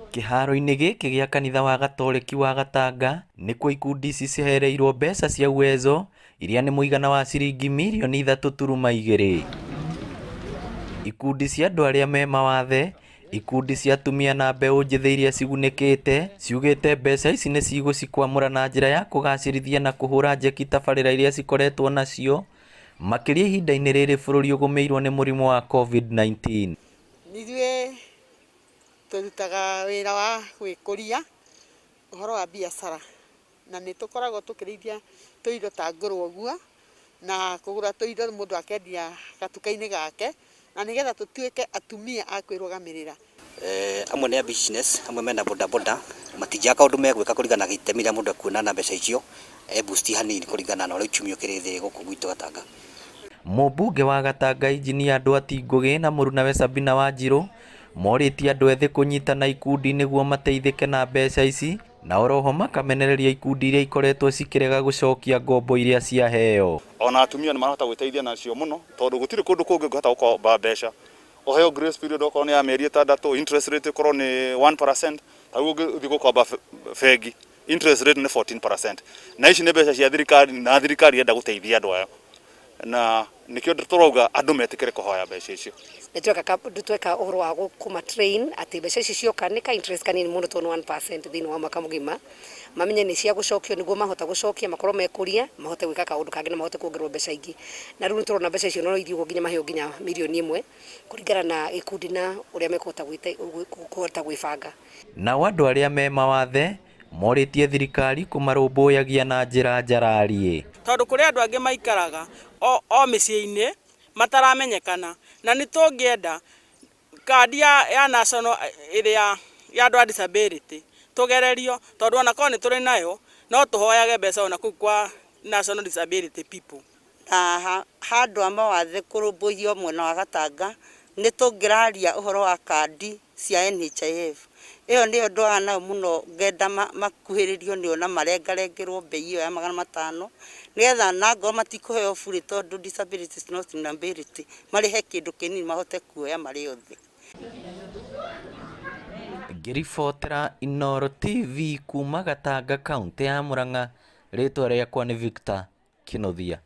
Kĩharo-inĩ gĩkĩ gĩa kanitha wa Gatoreki wa Gatanga nĩkuo ikundi ici cihereirwo mbeca cia Uwezo iria nĩ mũigana wa ciringi mirioni 3.2. Ikundi cia andũ arĩa me mawathe, ikundi cia atumia na mbeũ njĩthĩ iria cigunĩkĩte ciugĩte mbeca ici nĩ cigũcikwamũra na njĩra ya kũgacĩrithia na kũhũra njeki tabarĩra iria cikoretwo nacio makĩria ihinda-inĩ rĩrĩ bũrũri ũgũmĩirwo nĩ mũrimũ wa Covid-19. Ithuĩ tũrutaga wĩra wa gwĩkũria ũhoro wa biacara, na nĩ tũkoragwo tũkĩrĩithia tũindo ta ngũrwe ũguo, na kũgũra tũindo mũndũ akendia gatuka-inĩ gake, na nĩgetha tũtuĩke atumia a kwĩrũgamĩrĩra. Amwe nĩ a business, amwe mena boda boda, matinjĩraga kaũndũ megwĩka kũringana na itemi rĩrĩa mũndũ ekuona na mbeca icio, e boost hanini kũringana na ũrĩa uchumi ũkĩrĩ thĩ gũkũ gwitũ Gatanga. Mũmbunge wa Gatanga Injinia Nduati Ngũgĩ na mũrunawe Sabina Wanjirũ morĩtie andũ ethĩ kũnyitana ikundi nĩguo mateithĩke na mbeca ici na oroho makamenereria ikundi iria ikoretwo cikĩrega gũcokia ngombo iria ciaheo. Ona atumia nĩ marahota gwĩteithia nacio mũno tondũ gũtirĩ kũndũ kũngĩ ũngĩhota gũkomba mbeca ũheo grace period okorwo nĩ ya mĩeri 6 interest rate ĩkorwo nĩ 1%, ta rĩu ũngĩthiĩ gũkomba bengi interest rate nĩ 14%, na ici nĩ mbeca cia thirikari na thirikari ĩrenda gũteithia andũ aya na nĩkĩo tũrauga andũ metĩkĩre kũhoya mbeca icio. Nĩ tweka ũhoro wa kũma train atĩ mbeca ici cioka nĩ ka interest kanini mũno tondũ nĩ 1% thĩinĩ wa mwaka mũgima, mamenye nĩ cia gũcokio nĩguo mahota gũcokia makorwo mekũria mahote gwĩka kaũndũ kangĩ na mahote kuongererwo mbeca ingĩ. Na rĩu nĩ tũrona mbeca icio no ithiĩ ũguo nginya maheo nginya mirioni 1 kũringana na gĩkundi na ũrĩa mekũhota kũhota gwĩbanga. Nao andũ arĩa me mawathe morĩtie thirikari kũmarũmbũyagia na njĩra njarariĩ. Tondũ kũrĩ andũ angĩ maikaraga o mĩciĩ-inĩ mataramenyekana, na nĩ tũngĩenda kandi ya national ĩrĩa ya andũ a disability tũgererio, tondũ ona korwo nĩ tũrĩ nayo no tũhoyage mbeca ona kũu kwa national disability people. Na ha andũ a mawathe kũrũmbũiywo mwena wa Gatanga, nĩ tũngĩraria ũhoro wa kandi cia NHIF. Ĩyo nĩyo ndwaga nayo mũno, ngenda makuhĩrĩrio nĩyo na marengarengerwo mbei ĩyo ya 500, nĩgetha na ngorwo matikũheo burĩ tondũ disability is not inability, marĩhe kĩndũ kĩnini mahote kuoya marĩ othe. Ngĩribotera Inooro TV kuma Gatanga kauntĩ ya Murang'a, rĩtwa rĩakwa nĩ Victor Kĩnuthia.